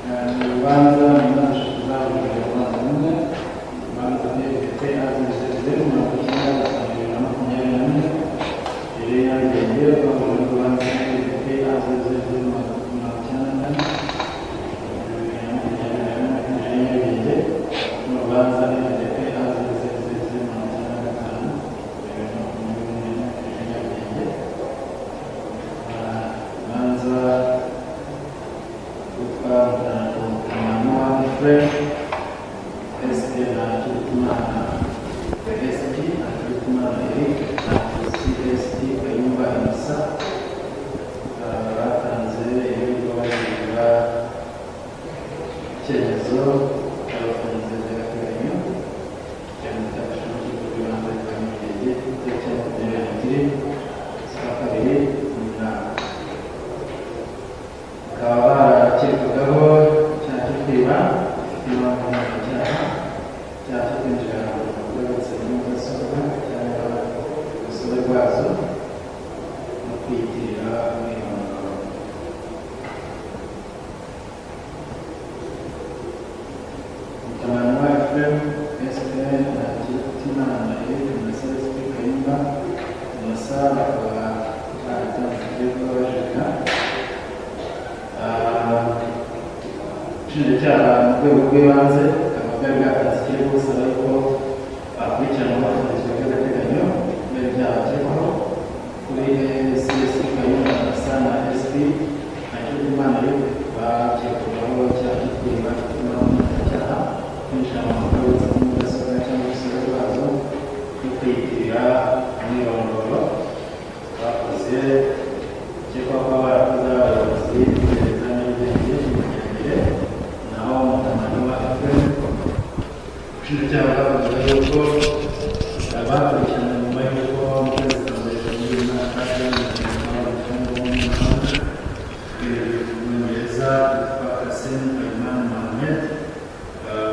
Ni urubanza mu manza eshatu zahujwe urubanza rumwe, urubanza NDP A 0 0 95 2024 rero Nyarugenge, rwahujwe n'urubanza NDP A 0 0 94/2024 Nyarugenge, n'urubanza NDP A 0 0 95/2024 Nyarugenge. Urubanza witwa Mutamanwa Ephraim SP Ntakirutimana SP Ntakirutimana Eric na CSP Kayumba Innocent, batanze ibirego bajurira icyemezo cyabafunze by'agateganyo, icyemezo cyafashwe n'urukiko rw'ibanze rwa Nyarugenge ku itariki ya 22 z'ukwa 2 uyu mwaka. Bakaba barakekwagaho icyaha cyo kwiba gifite impamvu mbonezabyaha, icyaha cyo kwinjira mu rwego mudasobwa cyangwa urusobe rwazo, no kwiyitirira umwirondoro. Mutamanwa Ephraim SP, Ntakirutimana Eric na CSP Kayumba Innocent bakaba baratanze ikirego bajurira. Ubushinjacyaha mu rwego rw'ibanze bukaba bwari bwatanze ikirego busaba yuko bakurikiranwa bafunzwe by'agateganyo kubera ibyaha bakekwaho. Kuri CSP Kayumba Innocent na SP Ntakirutimana Eric, bakekwagaho icyaha cyo kwiba mbonezabyaha, kwinjira mu makuru mudasobwa cyangwa urusobe rwazo, no kwiyitirira umwirondoro. Bakoze ukekwaho kuba barakoze ari abayobozi b'igereza Nyarugenge y'Amajyambere. Naho Mutamanwa Ephraim, ubushinjacyaha bwavugaga yuko bakurikirana nyuma y'uko mu kwezi kwa mbere muri uyu mwaka amafaranga w'umunyamahanga w'Umwongereza witwa Kassim Ayman Mohamed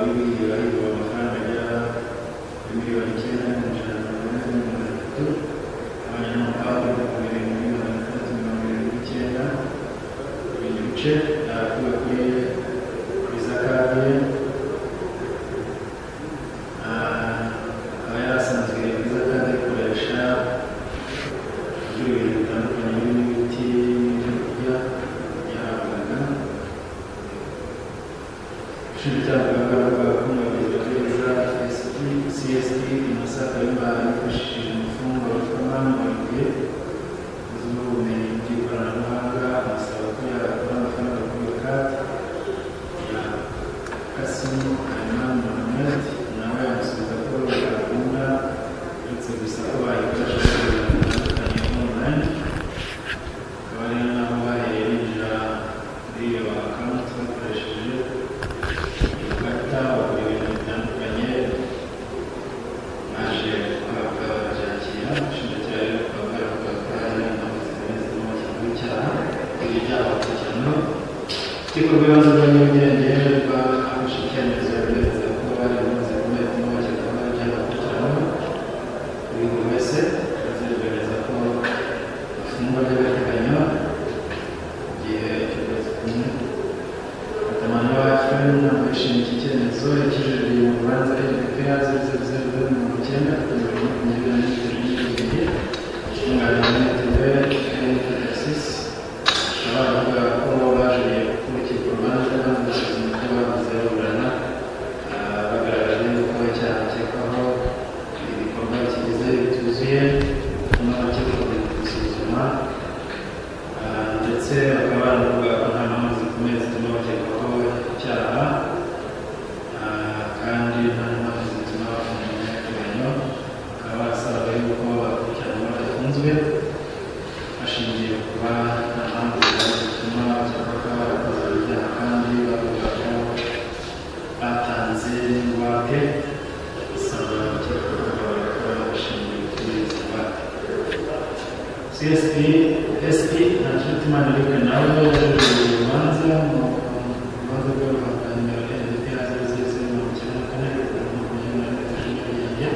wibiye ahiwe amafaranga agera kuri 9,140,300, abanyamahanga 7,679 ibindi bice, akuwe kuri Visa card ye. Akaba yari asanzwe Visa card ayikoresha agura ibintu bitandukanye birimo imiti n'ibyo kurya yahabwaga. Ubushinjacyaha bwagaragaza ko umuyobozi wa gereza SP CSP Innocent Kayumba yifashishije umufungwa witwa Mani Olivier uzwiho ubumenyi mu by'ikoranabuhanga, amusaba ko yakura amafaranga kuri iyo kadi ya Kassim Ayman Mohamed, nawe amusubiza ko bitakunda, uretse gusa ko bayikoresha mu bintu bitandukanye online. Akaba ari naho bahereye binjira muri iyo account bakoresheje iyo karita, bagura ibintu bitandukanye baje guhabwa barabyakira. Ubushinjacyaha rero bukaba bwaravuga ko hari impamvu zikomeye zituma bakekwaho icyaha, ibyo byaha bakurikiranyweho. Urukiko rw'ibanze rwa Nyarugenge rwafashe icyemezo rwemeza ko hari impamvu zikomeye zituma bakekwaho ibyaha bakurikiranyweho kuri buri wese, maze rwemeza ko bafungwa by'agateganyo igihe cy'ukwezi kumwe. Mutamanwa Ephraim ntabwo yishimiye iki cyemezo, yakijuririye mu rubanza NDP A 0 0 0 90 2024 Nyarugenge, yunganira Maître Tarcisse. Bakaba baravuga ko bajuriye kuko urukiko rubanza rwanze gusuzuma ibyo bavuze baburana, bagaragaza yuko icyaha bakekwaho ibikorwa bikigize bituzuye bituma abakekwaho gusuzuma, ndetse bakaba baravuga ko nta mpamvu zikomeye zituma bakekwaho icyaha, kandi nta mpamvu zituma bafungwa by'agateganyo. Bakaba barasabaga yuko bakurikiranwa badafunzwe, bashingiye kuba nta mpamvu zihari zituma bakekwa kuba barakoze ibyaha, kandi bavuga ko batanze n'ingwate, basaba urukiko kubarekura bashingiye kuri izi ngwate. CSP SP Ntakirutimana Eric nawe yajuririye urubanza mu rubanza rwe ruhabwa nimero NDP A 0 0 94/2023 Nyarugenge,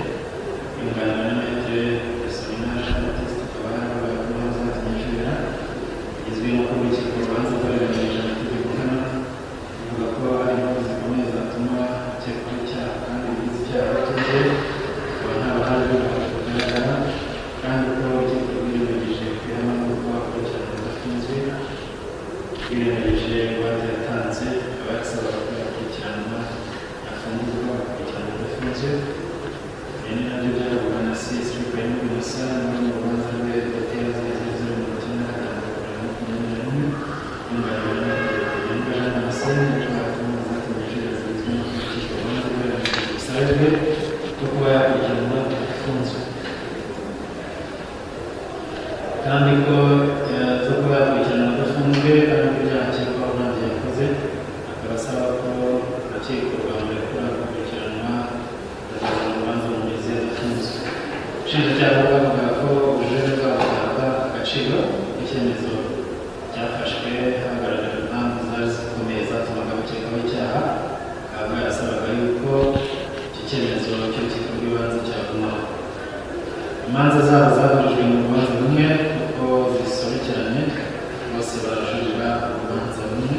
yunganira na Maître Gasolina Jean Baptiste. Akaba yaravuga ko impamvu zatumye ajurira igizwe n'uko urukiko rubanza rwarenganyije amategeko hano, ivuga ko Imanza zabo zahurijwe mu rubanza rumwe kuko zisobekeranye, bose barajurira urubanza rumwe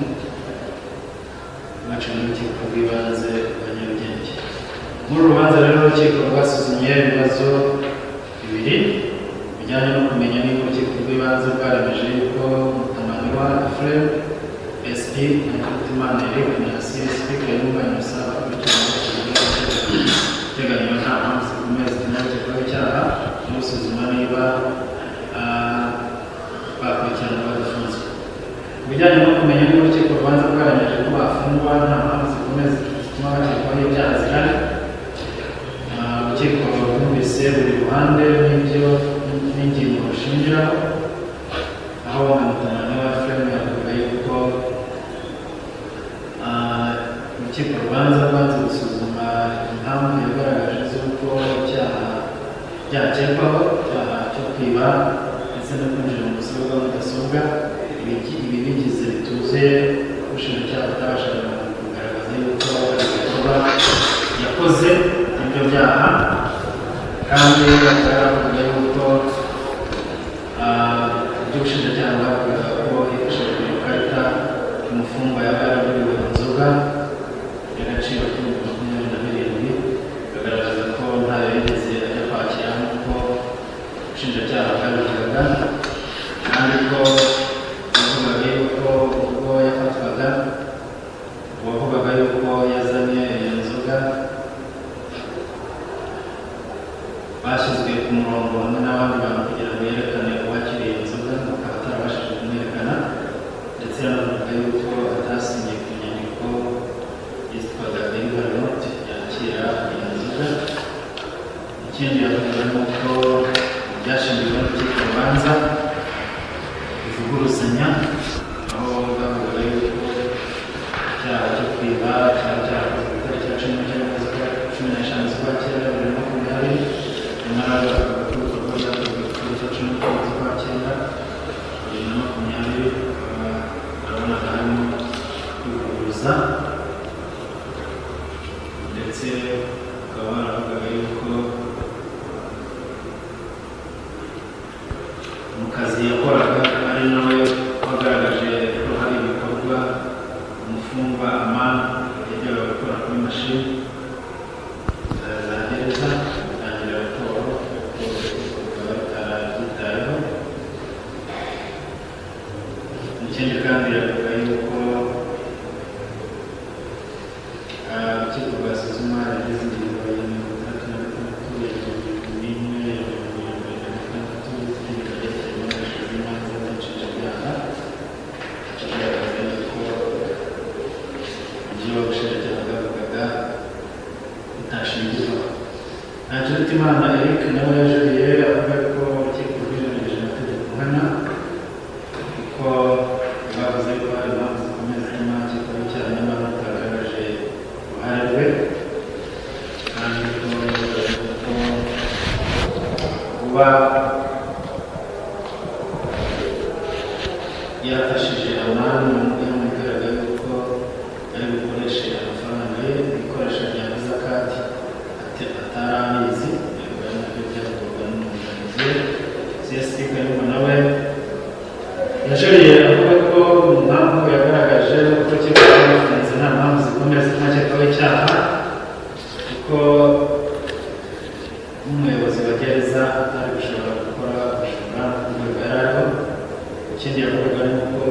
baciwe n'urukiko rw'ibanze rwa Nyarugenge. Muri uru rubanza rero urukiko rwasuzumye ibibazo bibiri bijyanye no kumenya niba urukiko rw'ibanze rwaremeje yuko Mutamanirwa Ephraim, SP Ntakirutimana Eric na CSP Kayumba Innocent bakurikiranwe iteganywa nta mpamvu zikomeye zituma bakekwaho icyaha, no gusuzuma niba bakurikiranwa badafunzwe. Ku bijyanye no kumenya niba urukiko rubanza rwaremeje ko bafungwa nta mpamvu zikomeye zituma bakekwaho ibyaha zihari, urukiko rwumvise buri ruhande n'ibyo n'ingingo rushingiraho, aho Mutamanirwa Ephraim yavuga yuko urukiko rubanza rwanze gusuzuma impamvu yagaragaje z'uko icyaha byakekwaho, icyaha cyo kwiba ndetse no kwinjira mu busabe bwa mudasobwa, ibi bigize bituzuye, ubushinjacyaha butabashaga kugaragaza yuko ari ibikorwa yakoze ibyo byaha, kandi bakaba baravuga yuko iby'ubushinjacyaha bwavugaga ko hifashishijwe ikarita umufungwa yaba yaraguriwe inzoga y'agaciro k'27,000, bagaragaza ko ntayo yigeze ajya kwakira nk'uko ubushinjacyaha bwabivugaga, kandi ko yavugaga yuko ubwo yafatwaga uwavugaga yuko yazanye iyo nzoga bashyizwe ku murongo hamwe n'abandi bantu kugira ngo yerekane uwakiriye inzoga, bakaba atarabashije kumwerekana, ndetse yanavuga yuko atasinye ku nyandiko yitwaga delivery note yakira iyo nzoga. Ikindi yavugaga ni uko ibyashingiweho n'urukiko rubanza bivuguruzanya, aho bavugaga yuko icyaha cyo kwiba cyaba cyarakozwe ku itariki ya 19 z'ukwa 15 z'ukwa cyenda 2020, nyamara bavuga ko ibikorwa byakozwe ku itariki ya 19 z'ukwa cyenda 2020, barabonaga harimo kwivuguruza, ndetse bakaba baravugaga yuko mu kazi yakoraga ari nawe wagaragaje ko hari ibikorwa umufungwa Amani yajyaga gukora kuri mashini za gereza, atangira raporo, ariko rukaba rutarabyitayeho. Ikindi kandi yavuga yuko urukiko rwasuzuma yagize ingingo ya 66, ya 71, ya 76 z'itegeko ryerekeye iburanisha ry'imanza z'inshinjabyaha, igaragaza yuko ibyo ubushinjacyaha bwavugaga bitashingirwaho. Ntakirutimana Eric nawe yajuriye avuga ko urukiko rwirengagije amategeko nkana, kuko bavuze ko hari impamvu zikomeye zituma akekwaho icyaha nyamara rutagaragaje uruhare rwe, kandi ko ko kuba yarafashije Amani yamugaragaye yuko ari bukoreshe amafaranga ye ibikoresho bya visa card atari abizi, ari nabyo byavugwaga n'umwunganizi we. CSP Kayumba nawe yajuriye avuga ko mu mpamvu yagaragaje ko urukiko rwamufunze nta mpamvu zikomeye zituma akekwaho icyaha, kuko nk'umuyobozi wa gereza atari gushobora gukora ubujura ku rwego yari ariho. Ikindi yavugaga ni uko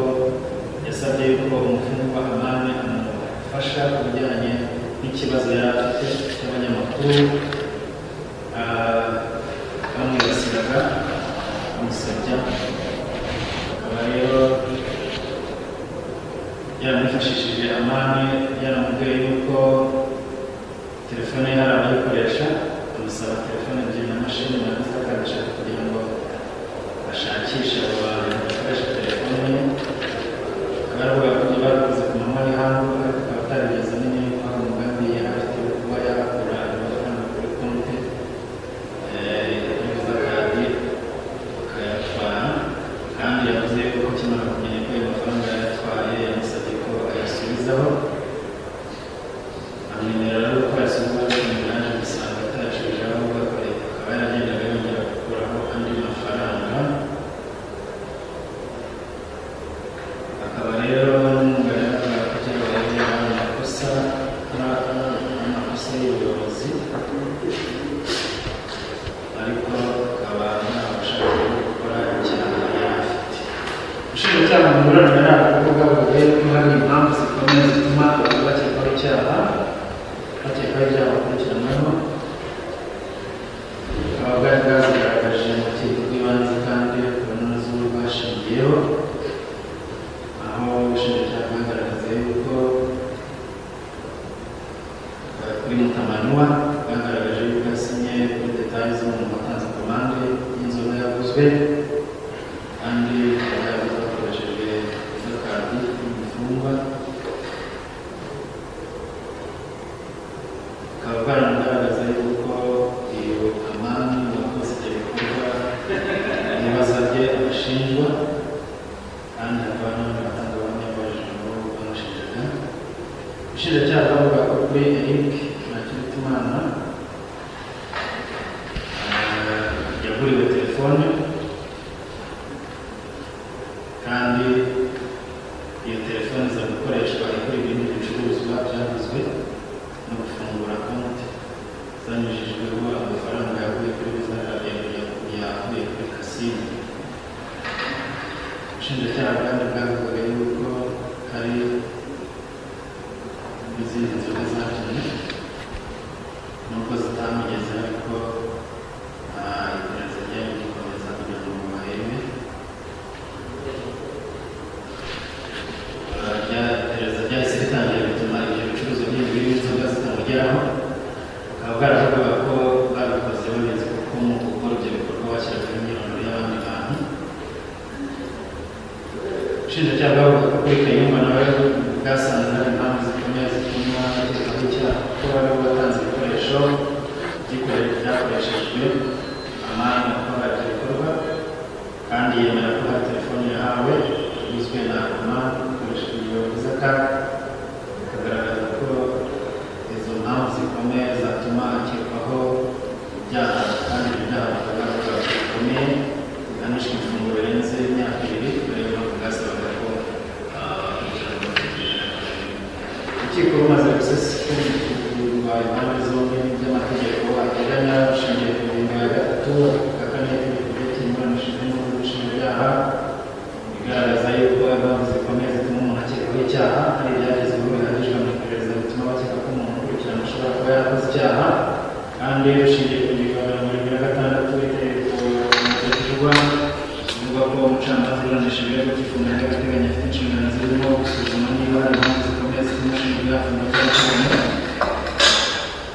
yasabye yuko umufungwa Amani amufasha ku bijyanye n'ikibazo yari afite cy'abanyamakuru bamwibasiraga bamusebya, akaba rero yaramwifashishije Amani, yaramubwiye yuko telefone ye hari abayikoresha, amusaba telefone ebyiri na mashini na visa card eshatu kugira ngo bashakishe abo bantu bakoresha telefone ye. Akaba yaravuga ko ibyo babikoze ku manywa y'ihangu, ariko akaba atarigeze amenya yuko hari umugambi yari afite wo kuba yakura ayo mafaranga kuri konti ya visa card akayatwara, kandi yavuze yuko akimara kumenya ko ayo mafaranga yayatwaye yamusabye ko ayasubizaho, amwemerera rero ko ayasubizaho, ariko nyuma yaje gusanga atayasubije, ahubwo akaba yaragendaga yongera gukuraho. icyaha, bakekwaho ibyaha bakurikiranyweho, bukaba bwari bwazigaragaje mu rukiko rw'ibanze kandi hakaba nazo rwashingiyeho, aho ubushinjacyaha bwagaragaza yuko kuri Mutamanuwa bwagaragaje yuko yasinye kuri détails z'umuntu watanze komande y'inzoga yaguzwe, kandi ikaba yaguzwe hakoreshejwe Visa card y'imfungwa. Bukaba bwaranagaragaza yuko iyo Amani wakoze ibyo bikorwa yabasabye abashinjwa, kandi hakaba n'abandi batangabuhamya babajijwe nabo bamushinjaga. Ubushinjacyaha bwavuga ko kuri Eric Ntakirutimana yaguriwe telefone, kandi iyo telefone iza gukoreshwa igura ibindi bicuruzwa byaguzwe no gufungura konti zanyujijweho amafaranga yavuye kuri Visa yavuye kuri Kassim. Ubushinjacyaha kandi bwavugaga yuko hari n'izindi nzoga zatumye nubwo zitamugeze, ariko iperereza ryari rigikomeza kugira ngo barebe. Iperereza ryahise ritangira, bituma ibyo bicuruzwa bindi birimo inzoga zitamugeraho. Bukaba bwaravugaga ko babikoze babizi, kuko mu gukora ibyo bikorwa bashyiragaho imyirondoro y'abandi bantu. Ubushinjacyaha bwavuga ko kuri Kayumba nawe bwasanze hari impamvu zikomeye zituma akekwaho icyaha, kuko bari batanze ibikoresho byakoreshejwe Amani mu gukora ibyo bikorwa, kandi yemera ko hari telefoni yahawe iguzwe na Amani hakoreshejwe iyo Visa card, bikagaragaza ko izo mpamvu zikomeye zatuma akekwaho ibyaha, kandi ibyo byaha bikagaragara ko bikomeye, bihanishwa ibifungo birenze imyaka 2. Ariyo mpamvu bwasabaga ko akurikiranwa. Urukiko rumaze gusesengura impande zombi by'amategeko ateganya, rushingiye ku ngingo ya 3 ya 4 y'itegeko ryerekeye imiburanishirize n'ubushinjabyaha, igaragaza yuko impamvu zikomeye zituma umuntu akekwaho icyaha hari ibyagezweho bihagije mu iperereza bituma bakeka ko umuntu ukurikirana ashobora kuba yarakoze icyaha, kandi rushingiye ku ngingo ya 76 y'itegeko rivugwa, ivuga ko umucamanza uburanisha ibirego by'ifunga ry'agateganyo afite inshingano zirimo gusuzuma niba hari impamvu zikomeye zituma ushinjwa yafungwa by'agateganyo.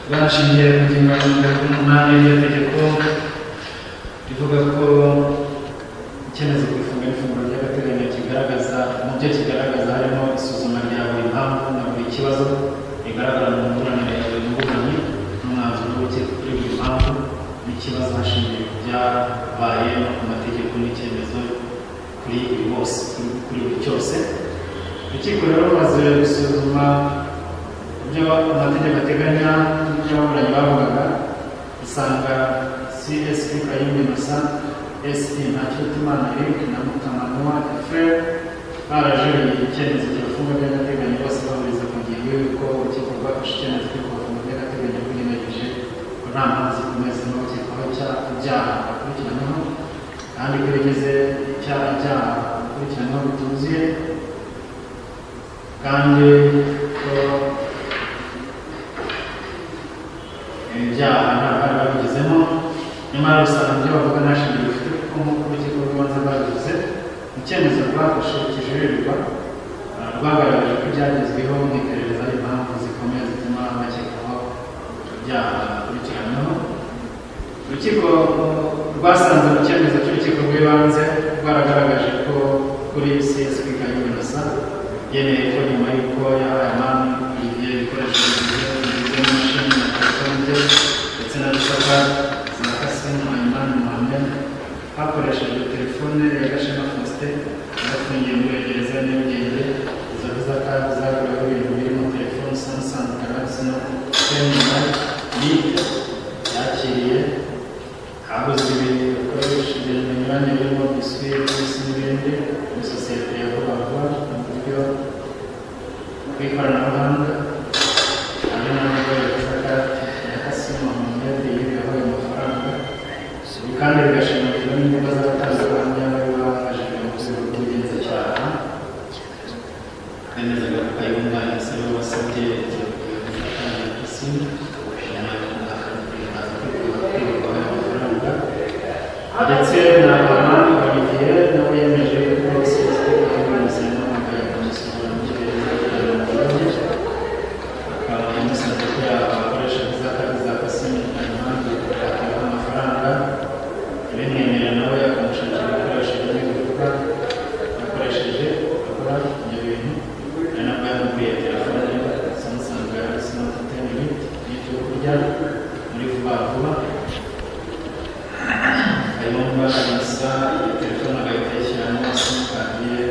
Bwanashingiye ku ngingo ya 78 y'iryo tegeko, rivuga ko icyemezo ku ifunga n'ifunguro ry'agateganyo kigaragaza, mu byo kigaragaza harimo isuzuma rya buri mpamvu na buri kibazo rigaragara mu miburanire ya buri muburanyi, n'umwanzuro w'urukiko kuri buri mpamvu n'ikibazo hashingiwe ku byabaye no ku mategeko, n'icyemezo kuri buri bose, kuri buri cyose. Urukiko rero rumaze gusuzuma ibyo amategeko ateganya n'ibyo ababuranyi bavugaga, usanga CSP Kayumba Innocent, SP Ntakirutimana Eric na Mutamanuwa Ephraim barajuriye icyemezo kibafunga by'agateganyo, bose bahuriza ku ngingo y'uko urukiko rwafashe icyemezo cyo kubafunga by'agateganyo rwirengagije ko nta mpamvu zikomeye zituma bakekwaho ibyaha bakurikiranyweho, kandi ko ibigize icyaha bakurikiranyweho bituzuye, kandi ko ibi byaha nta ruhare babigizemo. Nyamara usanga ibyo bavuga nta shingiro bifite, kuko nk'uko urukiko rw'ibanze rwabivuze mu cyemezo rwafashe kijuririrwa, rwagaragaje ko ibyagezweho mu iperereza ari impamvu zikomeye zituma bakekwaho ibyaha bakurikiranyweho. Urukiko rwasanze mu cyemezo cy'urukiko rw'ibanze rwaragaragaje ko kuri CSP Kayumba Innocent yemeye ko nyuma y'uko yahaye Amani Olivier ibikoresho bigizwe n'imashini na telefone bye ndetse na Visa card za Kassim Ayman Mohamed, hakoreshejwe telefone ya Gashema Faustin afungiye muri gereza ya Nyarugenge, izo Visa card zaguriweho ibintu birimo telefone Samsung Galaxy Note 10 Lite yakiriye, haguzwe ibikoresho binyuranye birimo biscuit, juice n'ibindi muri sosiyete ya Vuba Vuba mu buryo bw'ikoranabuhanga, hari n'ubwo Visa card ya Kassim Mohamed yiriweho ayo mafaranga. Ibi kandi bigashimangirwa n'imbuga z'abatangabuhamya bari babajijwe mu rwego rw'ubugenzacyaha, bemezaga ko Kayumba yasabwe wasabye Kassim, nyuma akaza kwibwa ayo mafaranga. Ndetse na Amani Olivier nawe yemeje yuko CSP Kayumba Innocent yamuhamagaye akamusura muri gereza kugira ngo amubone, akaba yamusabye ko yakoresha visa card za Kassim Ayimani akibaha amafaranga, ibimwemerera nawe akamushakira ibikoresho bimwe bivuga yakoresheje akora ibyo bintu, ari nabwo yamubwiye telefone Samsung Galaxy Note 10 Lite n'ibyo kurya muri vuba vuba. Kayumba Innocent iyo telefone agahita ayishyiramo simukadi ye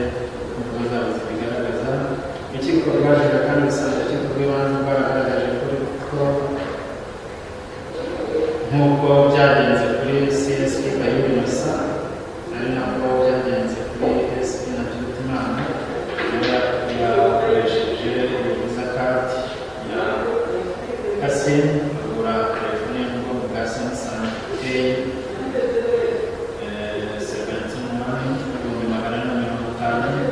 nk'uko zabo zibigaragaza. Urukiko rwajurira kandi rusanga urukiko rw'ibanze rwaragaragaje ko nk'uko byagenze kuri CSP Kayumba Innocent ari nako byagenze kuri SP Ntakirutimana, yakoresheje visa card ya Kassim agura telefone yo mu bwoko bwa Samsung A 78 450,000,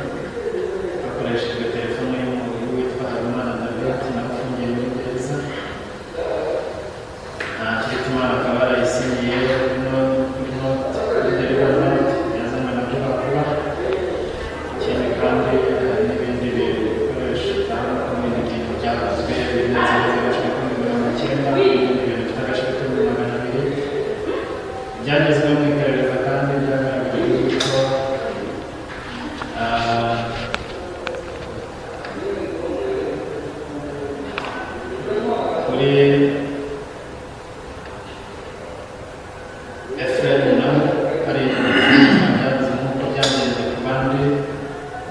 hakoreshejwe telefone y'umugore witwa Habimana David nawe ufungiye muri gereza. Ntakirutimana akaba yarayisinyiye kuri note, kuri delivery note yazanywe na vuba vuba. Ikindi kandi hari n'ibindi bikoresho bitandukanye n'ibindi bintu byaguzwe birimo inzoga z'agaciro k'90,000 n'ibindi bintu bifite agaciro k'200,000. Ibyagezweho mu iperereza kandi byagaragaye yuko kuri Ephraim nawe hari ibicuruzwa byabuze nk'uko byagenze ku bandi,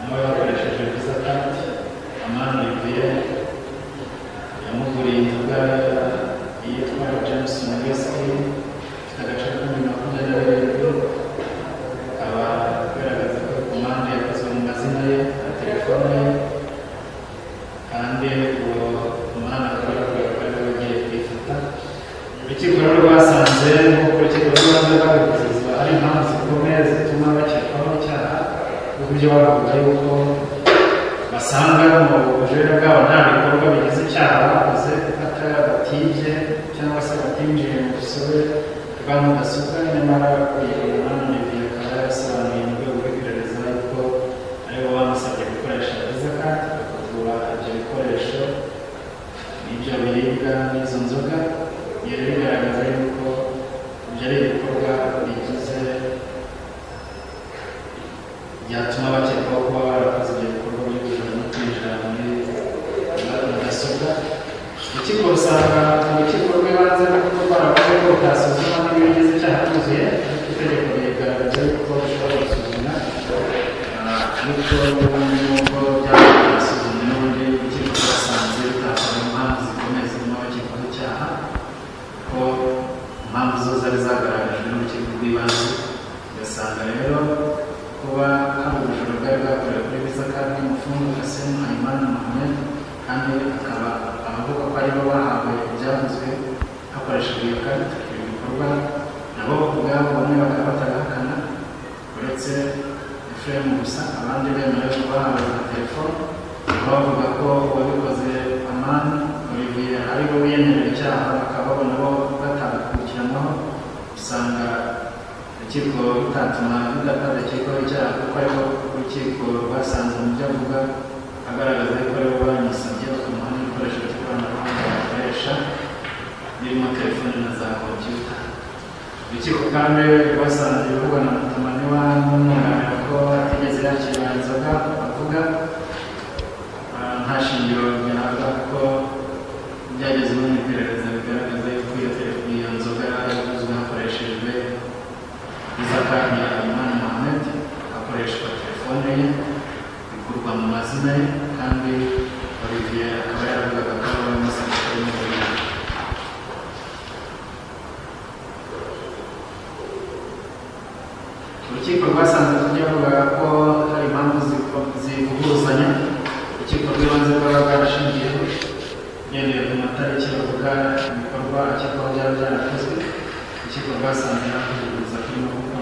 nawe bakoresheje visa card. Amani Olivier yamuguriye inzoga yitwa Jameson Whisky ifite agaciro k'27,000, akaba agaragaza ko komande yakozwe mu mazina ye na telefone ye, kandi uwo mwana akaba yavuga ko ari we ugiye kuyifata. Urukiko rero rwasanze nk'uko urukiko rw'ibanze rwabivuze, ziba ari impamvu zikomeye zituma bakekwaho icyaha, kuko ibyo bavuga yuko basanga mu bujurire bwabo nta bikorwa bigize icyaha bakoze, kuko batibye cyangwa se batinjiye mu rusobe rwa mudasobwa. Nyamara uyu Amani Olivier akaba yarasobanuye mu rwego rw'iperereza yuko aribo bamusabye gukoresha visa card bakagura ibyo bikoresho n'ibyo biribwa n'izo nzoga. Ibyo rero bigaragaza yuko ibyo ari ibikorwa bigize byatuma bakekwaho kuba barakoze ibyo bikorwa by'ubujura no kwinjira muri mudasobwa. Urukiko rusanga urukiko rw'ibanze kuko rwaravuze ko rutasuzuma n'ibigize icyaha byuzuye, ariko itegeko rigaragaza yuko rushobora gusuzumwa. Ariko n'ubundi nubwo byaba bitasuzumwe, n'ubundi urukiko rwasanze bitakora impamvu zikomeye zituma bakekwaho icyaha, ko impamvu zo zari zagaragajwe n'urukiko rw'ibanze. Ugasanga rero kuba hari ubujura bwari bwakorewe kuri visa card y'umufungwa Kassim Ayimani Mohamed, kandi akaba abavuga ko aribo bahawe ibyavuzwe hakoreshejwe iyo karita, ibi bikorwa nabo ubwabo bamwe bakaba batabihakana, uretse Ephraim gusa, abandi bemerewe ko bahawe na telefone, bavuga ko uwabikoze Amani Olivier ari we wiyemerera icyaha, bakaba babona bo batabikurikiranwaho. Usanga urukiko rutatuma badakekwaho icyaha, kuko aribo urukiko rwasanze mu byo avuga agaragaza ko aribo bamusabye bakamuha n'ibikoresho by'ikoranabuhanga bakoresha birimo telefone na za kompiyuta. Urukiko kandi rwasanze ibivugwa na Mutamaniwa n'umwunganira ko atigeze yakira inzoga avuga nta shingiro gihabwa, kuko byagezweho mu iperereza bigaragaza yuko iyo telefone, iyo nzoga yaguzwe hakoreshejwe visa card ya Habimana Mohamed, hakoreshwa telefone ye, bikorwa mu mazina ye, kandi Olivier akaba yaravugaga ko ari we wamusabye kubimugurira. Urukiko rwasanze tujya bavugaga ko hari impamvu zivuguruzanya urukiko rw'ibanze rwaba rwarashingiyeho ugendeye ku matariki bavuga ibikorwa akekwaho byaba byarakozwe. Urukiko rwasanze nta kuvuguruza kurimo, kuko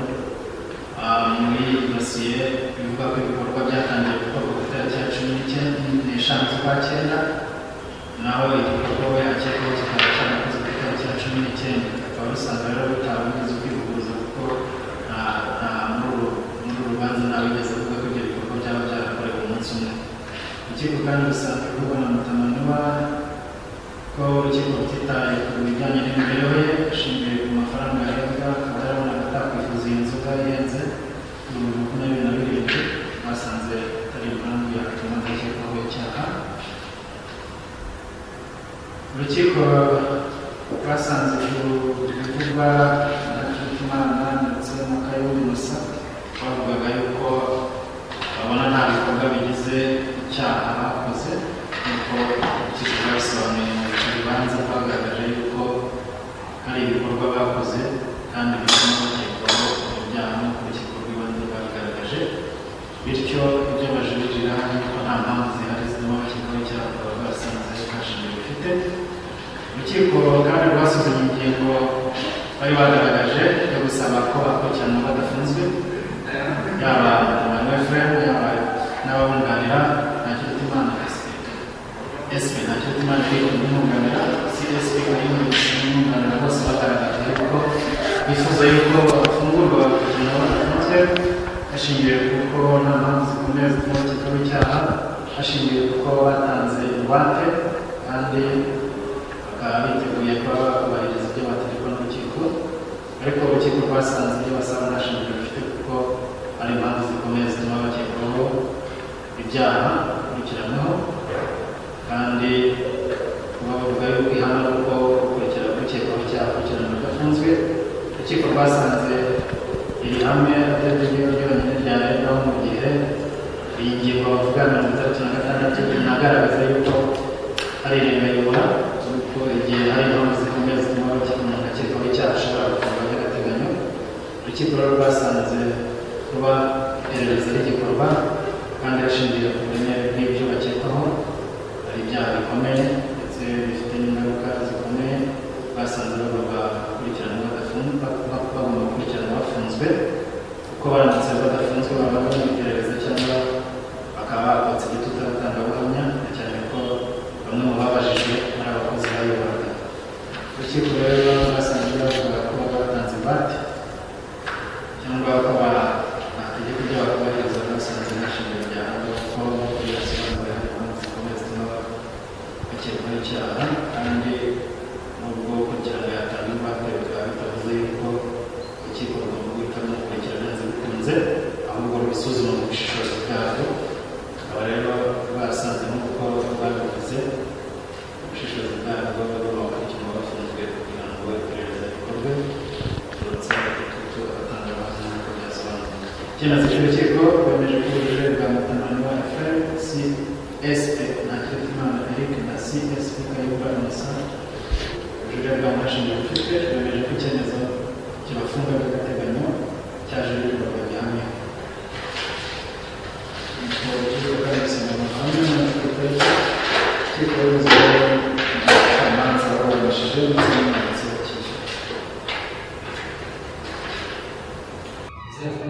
muri dosiye bivuga ko ibikorwa byatangiye gukorwa ku itariki ya 15 z'ukwa cyenda. Naho igikorwa we akekwaho kikaba cyarakozwe ku itariki ya 19, akaba rusanga rero bitarabigeze kwivuguruza, kuko nta muri uru rubanza ntawigeze avuga ko ibyo bikorwa byaba byarakorewe umunsi umwe. Urukiko kandi rusanga ibivugwa na Mutamanuwa ko urukiko rutitaye ku bijyanye n'imibereho ye ashingiye ku mafaranga yarebwa, akaba yarabonaga atakwifuza iyi nzoga ihenze 27,000, basanze atari impamvu yatuma adakekwaho icyaha. Urukiko rwasanze ku bivugwa na Kirutimana ndetse na Kayumba Innocent, bavugaga yuko babona nta bikorwa bigize icyaha bakoze, nk'uko urukiko rwabisobanuye mu rubanza, rwagaragaje yuko hari ibikorwa bakoze kandi bituma bakekwaho ibyaha, nk'uko urukiko rw'ibanze rwabigaragaje. Bityo ibyo bajuririra yuko nta mpamvu zihari zituma bakekwaho icyaha, bakaba basanze nta shingiro bifite. Urukiko kandi rwasuzumye ingingo bari bagaragaje yo gusaba ko bakurikiranwa badafunzwe, yaba Emmanuel Frere, yaba n'ababunganira Ntakirutimana SP Ntakirutimana Eric n'umwunganira CSP Kayumba n'umwunganira, bose bagaragaje yuko bifuza yuko bafungurwa bagakurikiranwa badafunzwe, hashingiwe kuko nta mpamvu zikomeye zituma bakekwaho icyaha, hashingiwe kuko batanze ingwate kandi bakaba biteguye kuba bakubahiriza ibyo bategekwa n'urukiko. Ariko urukiko rwasanze ibyo basaba nta shingiro bifite, kuko hari impamvu zikomeye zituma bakekwaho ibyaha bakurikiranyweho, kandi kuba bavuga yuko ihame ari uko gukurikira ukekwaho icyaha akurikiranwa adafunzwe, urukiko rwasanze iri hame atari ryo ryonyine ryarebwaho mu gihe iyi ngingo bavuga 66 inagaragaza yuko hari irengayobora, yuko igihe hari impamvu zikomeye zituma umuntu akekwaho icyaha ashobora gufungwa by'agateganyo. Urukiko rero rwasanze kuba iperereza rigikorwa kandi hashingiwe ku buremere bw'ibyo bakekwaho, hari ibyaha bikomeye ndetse bifite n'ingaruka zikomeye, basanze bagomba gukurikiranwa bagomba gukurikiranwa bafunzwe, kuko baramutse badafunzwe baba bari mu iperereza cyangwa bakaba bakotse igitutu abatangabuhamya, na cyane ko bamwe mu babajijwe ari abakozi bayoboraga. Urukiko rero rwasanze bavuga ko batanze ingwate cyangwa ko bategeka ibyo bakubahiriza, basanze nta shingiro ryahabwa, kuko nk'uko byasobanuwe hari impamvu zikomeye zituma bakekwaho icyaha, kandi nubwo gukurikirana yatanga ingwate bikaba bitavuze yuko urukiko rugomba guhitamo gukurikirana byanze bikunze, ahubwo rubisuzuma mu bushishozi bwarwo. Akaba rero basanze, nk'uko babivuze, ubushishozi bwarwo, bagomba gukurikiranwa bafunzwe kugira ngo iperereza rikorwe turutse igitutu abatangabuhamya nk'uko byasobanuwe. Icyemezo cy'urukiko: rwemeje ko ubujurire bwa Mutamanuwa Ephraim, CSP Ntakirutimana Eric na CSP Kayumba Innocent, ubujurire bwabo nta shingiro bufite. Rwemeje ko icyemezo kibafunga by'agateganyo cyajuririrwaga gihamya. Nuko urukiko kandi rusanga mu ruhame n'amategeko y'urukiko remezo umucamanza waburanishije ndetse n'umwanditsi w'urukiko. Zefu.